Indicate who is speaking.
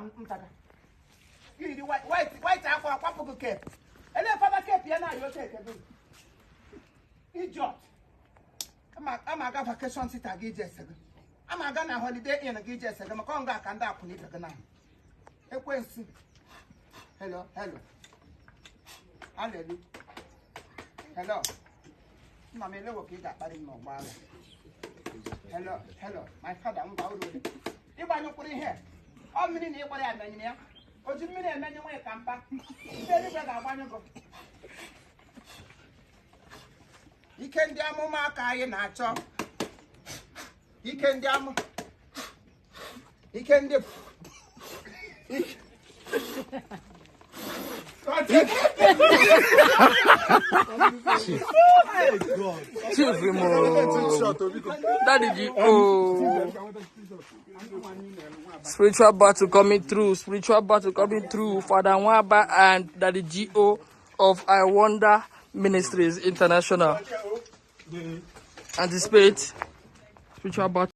Speaker 1: M ntaga yiri white white akwa akwapụ gị cape ele fada cape ya na-ayọ oche eke gị idiot. Ama aga vacation city gị ije ese gị, ama aga na Holiday Inn gị ije ese gị, maka ọ nga ka ndị akwụna ibe gị na ekwensu. Hello, hello, alelu, hello, nna m, elewo ka ị ga-akparị m n'ọgba agha. Hello, hello, my father. Ngwa uru ole ịgbanyụkwuru ihe ọ mmiri na ịgbara ya menyere ya o ji mmiri emenye nwunye ka mpa ndị eluigwe ga-agbanyụ gị. Ike ndị amụma ka anyị na-achọ, ike ndị amụ, ike ndị
Speaker 2: Chief Imo. Daddy G. Oh. Spiritual battle coming through. Spiritual battle coming through. Father Nwaba and Daddy G.O. of I Wonder Ministries International. Anticipate. Spiritual battle.